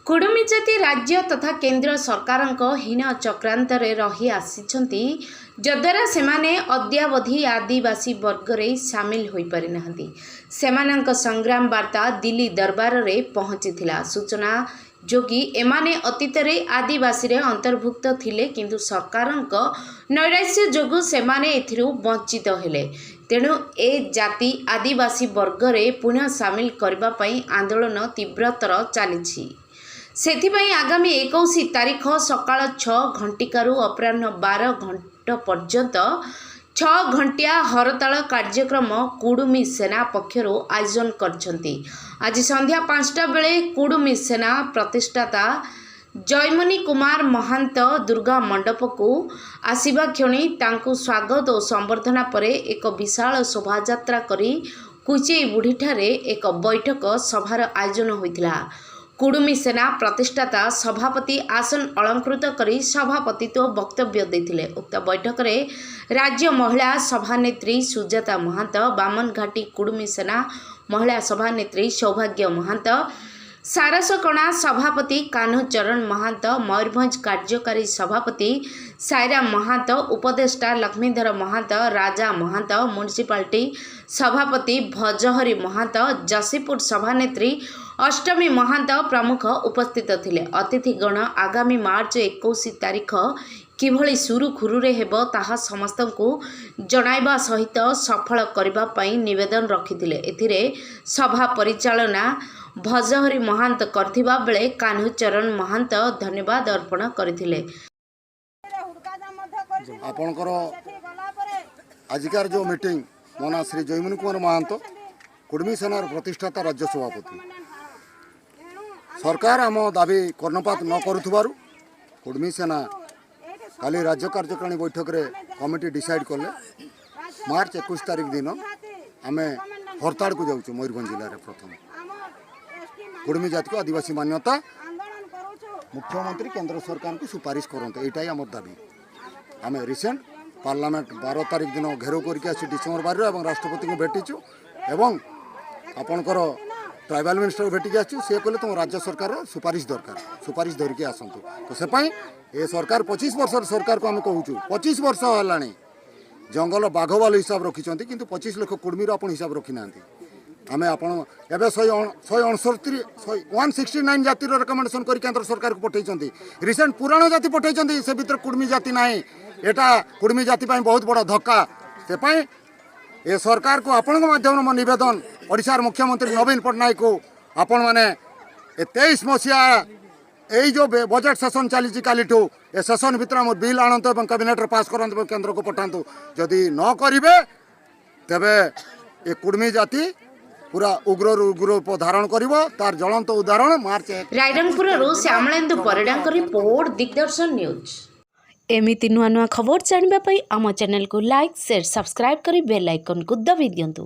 କୁଡ଼ୁମି ଜାତି ରାଜ୍ୟ ତଥା କେନ୍ଦ୍ର ସରକାରଙ୍କ ହୀନ ଚକ୍ରାନ୍ତରେ ରହି ଆସିଛନ୍ତି, ଯଦ୍ୱାରା ସେମାନେ ଅଦ୍ୟାବଧି ଆଦିବାସୀ ବର୍ଗରେ ସାମିଲ ହୋଇପାରିନାହାନ୍ତି। ସେମାନଙ୍କ ସଂଗ୍ରାମ ବାର୍ତ୍ତା ଦିଲ୍ଲୀ ଦରବାରରେ ପହଞ୍ଚିଥିଲା। ସୂଚନା ଯୋଗୀ, ଏମାନେ ଅତୀତରେ ଆଦିବାସୀରେ ଅନ୍ତର୍ଭୁକ୍ତ ଥିଲେ, କିନ୍ତୁ ସରକାରଙ୍କ ନୈରାଶ୍ୟ ଯୋଗୁଁ ସେମାନେ ଏଥିରୁ ବଞ୍ଚିତ ହେଲେ। ତେଣୁ ଏ ଜାତି ଆଦିବାସୀ ବର୍ଗରେ ପୁନଃ ସାମିଲ କରିବା ପାଇଁ ଆନ୍ଦୋଳନ ତୀବ୍ରତର ଚାଲିଛି। ସେଥିପାଇଁ ଆଗାମୀ 21 ତାରିଖ ସକାଳ 6 ଘଣ୍ଟିକାରୁ ଅପରାହ୍ନ 12 ଘଣ୍ଟା ପର୍ଯ୍ୟନ୍ତ 6 ଘଣ୍ଟିଆ ହରତାଳ କାର୍ଯ୍ୟକ୍ରମ କୁଡ଼ୁମି ସେନା ପକ୍ଷରୁ ଆୟୋଜନ କରିଛନ୍ତି। ଆଜି ସନ୍ଧ୍ୟା 5ଟା ବେଳେ କୁଡ଼ୁମି ସେନା ପ୍ରତିଷ୍ଠାତା ଜୟମୁନି କୁମାର ମହାନ୍ତ ଦୁର୍ଗା ମଣ୍ଡପକୁ ଆସିବା କ୍ଷଣି ତାଙ୍କୁ ସ୍ୱାଗତ ଓ ସମ୍ବର୍ଦ୍ଧନା ପରେ ଏକ ବିଶାଳ ଶୋଭାଯାତ୍ରା କରି କୁଚେଇ ବୁଢ଼ୀଠାରେ ଏକ ବୈଠକ ସଭାର ଆୟୋଜନ ହୋଇଥିଲା। କୁଡ଼ୁମି ସେନା ପ୍ରତିଷ୍ଠାତା ସଭାପତି ଆସନ ଅଳଙ୍କୃତ କରି ସଭାପତିତ୍ୱ ବକ୍ତବ୍ୟ ଦେଇଥିଲେ। ଉକ୍ତ ବୈଠକରେ ରାଜ୍ୟ ମହିଳା ସଭାନେତ୍ରୀ ସୁଜାତା ମହାନ୍ତ, ବାମନଘାଟି କୁଡ଼ୁମି ସେନା ମହିଳା ସଭାନେତ୍ରୀ ସୌଭାଗ୍ୟ ମହାନ୍ତ, ସାରସକଣା ସଭାପତି କାହ୍ନୁଚରଣ ମହାନ୍ତ, ମୟୂରଭଞ୍ଜ କାର୍ଯ୍ୟକାରୀ ସଭାପତି ସାଇରାମ ମହାନ୍ତ, ଉପଦେଷ୍ଟା ଲକ୍ଷ୍ମୀଧର ମହାନ୍ତ, ରାଜା ମହାନ୍ତ, ମ୍ୟୁନିସିପାଲିଟି ସଭାପତି ଭଜହରି ମହାନ୍ତ, ଯଶୀପୁର ସଭାନେତ୍ରୀ ଅଷ୍ଟମୀ ମହାନ୍ତ ପ୍ରମୁଖ ଉପସ୍ଥିତ ଥିଲେ। ଅତିଥିଗଣ ଆଗାମୀ ମାର୍ଚ୍ଚ 21 ତାରିଖ କିଭଳି ସୁରୁଖୁରୁରେ ହେବ, ତାହା ସମସ୍ତଙ୍କୁ ଜଣାଇବା ସହିତ ସଫଳ କରିବା ପାଇଁ ନିବେଦନ ରଖିଥିଲେ। ଏଥିରେ ସଭା ପରିଚାଳନା ଭଜହରି ମହାନ୍ତ କରିଥିବା ବେଳେ କାହ୍ନୁଚରଣ ମହାନ୍ତ ଧନ୍ୟବାଦ ଅର୍ପଣ କରିଥିଲେ। ଆପଣଙ୍କର ଆଜିକାର ଯେଉଁ ମିଟିଂ, ମୋ ନାଁ ଶ୍ରୀ ଜୟମୁନି କୁମାର ମହାନ୍ତ, କୁଡ଼ମୀ ସେନାର ପ୍ରତିଷ୍ଠାତା ରାଜ୍ୟ ସଭାପତି। ସରକାର ଆମ ଦାବି କର୍ଣ୍ଣପାତ ନ କରୁଥିବାରୁ କୁଡ଼ମୀ ସେନା କାଲି ରାଜ୍ୟ କାର୍ଯ୍ୟକାରିଣୀ ବୈଠକରେ କମିଟି ଡିସାଇଡ଼୍ କଲେ, ମାର୍ଚ୍ଚ 21 ତାରିଖ ଦିନ ଆମେ ହରତାଳକୁ ଯାଉଛୁ। ମୟୂରଭଞ୍ଜ ଜିଲ୍ଲାରେ ପ୍ରଥମ କୁଡ଼ମୀ ଜାତିକୁ ଆଦିବାସୀ ମାନ୍ୟତା ମୁଖ୍ୟମନ୍ତ୍ରୀ କେନ୍ଦ୍ର ସରକାରଙ୍କୁ ସୁପାରିଶ କରନ୍ତୁ, ଏଇଟା ହିଁ ଆମର ଦାବି। ଆମେ ରିସେଣ୍ଟ ପାର୍ଲାମେଣ୍ଟ 12 ତାରିଖ ଦିନ ଘେରାଉ କରିକି ଆସି ଡିସେମ୍ବର 12ରୁ ଏବଂ ରାଷ୍ଟ୍ରପତିଙ୍କୁ ଭେଟିଛୁ ଏବଂ ଆପଣଙ୍କର ଟ୍ରାଇବାଲ ମିନିଷ୍ଟର ଭେଟିକି ଆସିଛୁ। ସିଏ କହିଲେ, ତୁମ ରାଜ୍ୟ ସରକାରର ସୁପାରିଶ ଦରକାର, ସୁପାରିଶ ଧରିକି ଆସନ୍ତୁ। ତ ସେ ପାଇଁ ଏ ସରକାର, 25 ବର୍ଷର ସରକାରକୁ ଆମେ କହୁଛୁ, 25 ବର୍ଷ ହେଲାଣି ଜଙ୍ଗଲ ବାଘ ଭାଲୁ ହିସାବ ରଖିଛନ୍ତି, କିନ୍ତୁ 25 ଲକ୍ଷ କୁଡ଼ମୀର ଆପଣ ହିସାବ ରଖିନାହାନ୍ତି। ଆମେ ଆପଣ ଏବେ 159, 169 ଜାତିର ରେକମେଣ୍ଡେସନ୍ କରି କେନ୍ଦ୍ର ସରକାରକୁ ପଠାଇଛନ୍ତି। ରିସେଣ୍ଟ ପୁରାଣ ଜାତି ପଠାଇଛନ୍ତି, ସେ ଭିତରେ କୁଡ଼ମୀ ଜାତି ନାହିଁ। ଏଟା କୁଡ଼ମୀ ଜାତି ପାଇଁ ବହୁତ ବଡ଼ ଧକ୍କା। ସେ ପାଇଁ ଏ ସରକାରକୁ ଆପଣଙ୍କ ମାଧ୍ୟମରେ ମୋ ନିବେଦନ, ଓଡ଼ିଶାର ମୁଖ୍ୟମନ୍ତ୍ରୀ ନବୀନ ପଟ୍ଟନାୟକକୁ, ଆପଣମାନେ ଏ 23 ମସିହା ଏଇ ଯେଉଁ ବଜେଟ୍ ସେସନ୍ ଚାଲିଛି କାଲିଠୁ, ଏ ସେସନ୍ ଭିତରେ ଆମ ବିଲ୍ ଆଣନ୍ତୁ ଏବଂ କ୍ୟାବିନେଟ୍ରେ ପାସ୍ କରନ୍ତୁ ଏବଂ କେନ୍ଦ୍ରକୁ ପଠାନ୍ତୁ। ଯଦି ନ କରିବେ, ତେବେ ଏ କୁଡ଼ମୀ ଜାତି ପୁରା ଉଗ୍ରରୁ ଉଗ୍ର ରୂପ ଧାରଣ କରିବ। ତାର ଜ୍ୱଳନ୍ତ ଉଦାହରଣ ମାର୍ଚ୍ଚ 1 ରାଇରଙ୍ଗପୁରରୁ ଶ୍ୟାମଳେନ୍ଦୁ ପରିଡ଼ାଙ୍କ ରିପୋର୍ଟ, ଦିଗ୍ଦର୍ଶନ ନ୍ୟୁଜ୍। ଏମିତି ନୂଆ ନୂଆ ଖବର ଜାଣିବା ପାଇଁ ଆମ ଚ୍ୟାନେଲକୁ ଲାଇକ୍, ସେୟାର, ସବସ୍କ୍ରାଇବ୍ କରି ବେଲ୍ ଆଇକନ୍କୁ ଦବାଇ ଦିଅନ୍ତୁ।